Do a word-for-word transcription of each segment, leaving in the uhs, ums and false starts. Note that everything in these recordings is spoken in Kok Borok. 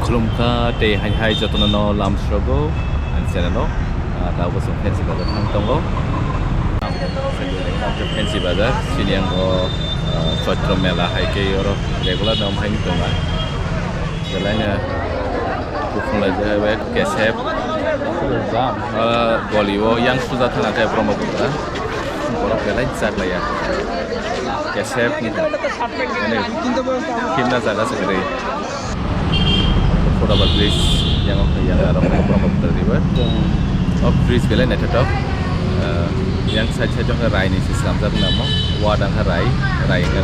Khulumkha tei hai hai jotono no lamsrogo ang channel o. Ah, tabuk chwng Fancy Bazar thang tongo. Fancy Bazar, chini ang o, ah, Choitro Mela hai khe oro regular no hai tongnai. Belai no buphang lai jai bai kesep. Ah, goli o yang suja thana khe Brahmaputra. Borok belai jak laiya. Kesep ni. Ani himna jaga se kwrwi. Football bridge yang yang aro Brahmaputra river. O bridge belai naithothok. Eh, yang side side o rai ni se slamjak namo. Wada kha rai, rai kha.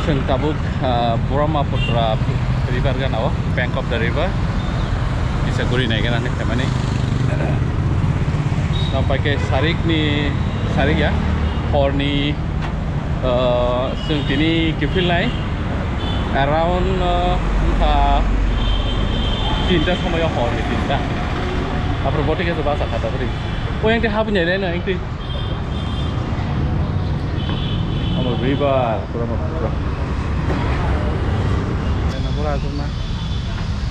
Chwng tabuk, ah, Brahmaputra river gana o, bank of the river. Kisa guri nai gana hinwi khaimani. Tamo pai khe sarik ni, sarik ya, hor ni, ah, chwng tini kiphil nai. Around, ah, wngkha tinta somoi o, hor ni tinta. Aphuru bo twi khe basa kha ta phuri. O yang twi habwi nai le no, yang twi. Amo river, Brahmaputra.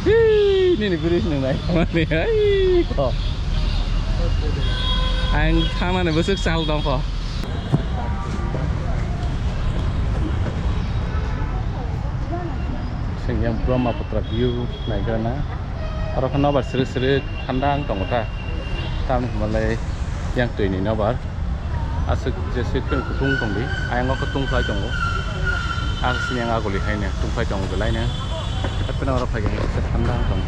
Hii, nini bridge nung nai, mani, hai, ko. Ang thangmani bwswk sal tongkho. Sing yang Brahmaputra view naigrana. Aro khe nobar srwk srwk thanda wng tongo ta. Tamni hwnba le yang twi ni nobar. Aswk jeswk kheno kutung tong di, ayang o kutung khlai tongo. Ang sini ang aguli hai no tungpai tongo belai no. Hapheno oro phai khe kisa thanda wng tongo.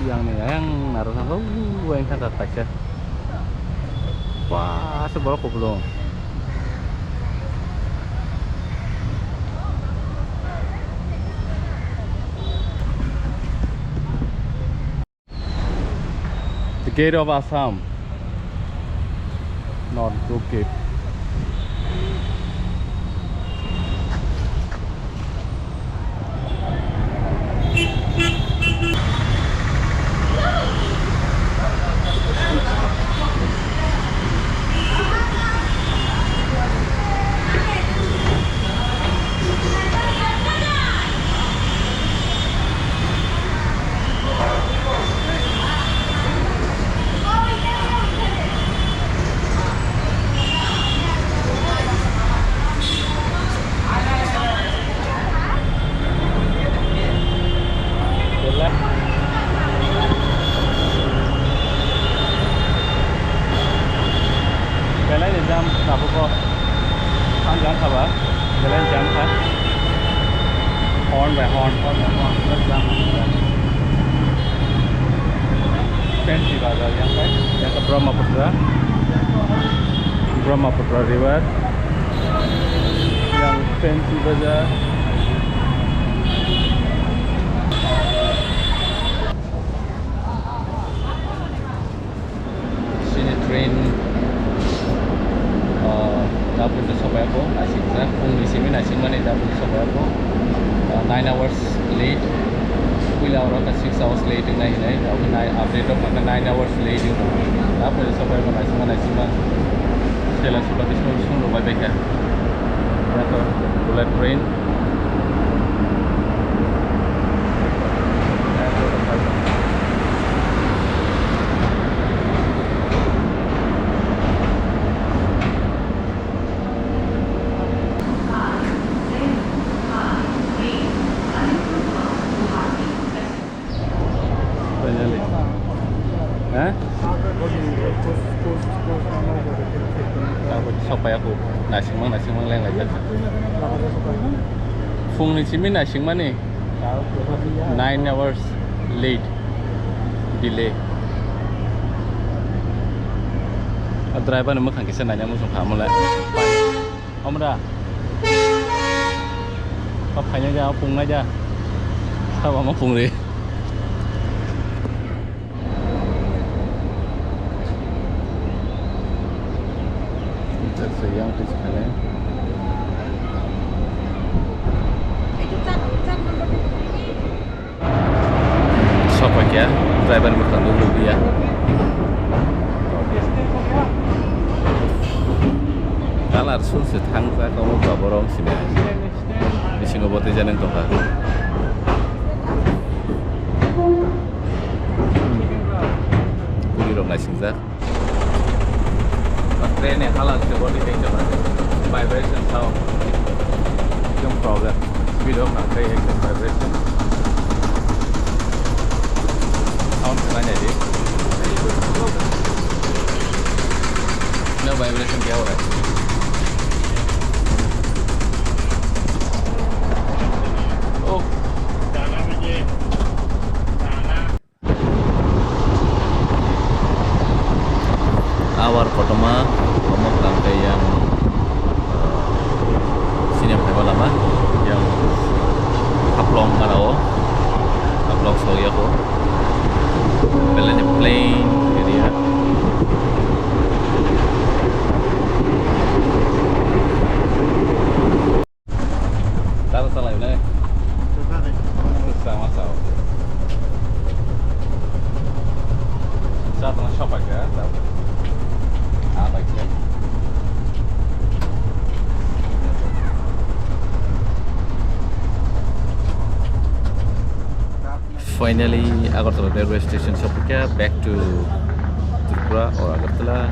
Yang ni ayang naro thang o, ayang thang kaisa. Wah, aswk borok kupulung. The Gate of Assam. North Gate. Belai ni jam tabuk o. Ang jang kha ba, belai jang kha. Horn bai horn, horn bai horn, belai jang kha. Fancy bazar yang kai, yang ke Brahmaputra. Brahmaputra River. Yang Fancy Bazar. Sini train, ah, daphuru sopai ako, naisingsa, phungni simi naisingmani daphuru sopai ako, ah, nine hours late, puila oro khe six hours late wngnai hinwi, abo khe nai-, update rok kha khe nine hours late wngkha, daphuru sopai ako naisingma naisingma, sela sula bising sung rwbai bai kha, bullet train. Finally. Ha? Abo sopai ako. Naisingmang, naisingmang leng lai jak. Phungni simi naisingmani. Nine hours late. Delay. A driver ni mwkhang kisa naina muchung kha amole. Omra. Kok khainai ja, pungnai ja. Sabo ma pungri. That's a young fish, man. Itu chat, chat number Driver bwkha nukliya. Kalar sulse thangjak omo ba borok sini. Bisingo botwi janang tongkha. Puri rok naisingjak. Train ni hala se body tengsa ba. Vibration sound. Ekdom problem. Speed of na kai ekdom vibration. Sound kena jadi. No vibration kya ho raha hai? Oh. Abar kotorma omo tangkhe yang, eh, sini phaima lama yang Haflong gana o, Haflong sogya ko. Belai ni plain area. Tara salai le. Sama sao. Sa tana shop aja. Ah, baik sih. Finally, Agartala railway station sopikha, back to Tripura or Agartala.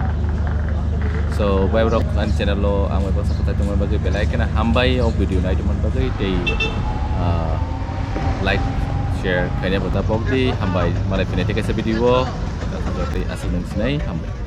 So, bai borok ani channel o ang bai baksa kwthai tongmani bagwi belai kheno hambai o video naitongmani bagwi tei, ah, like, share khaina bo da pokdi, hambai malai phinaitwi kaisa video o, aswk nung sinai, hambai.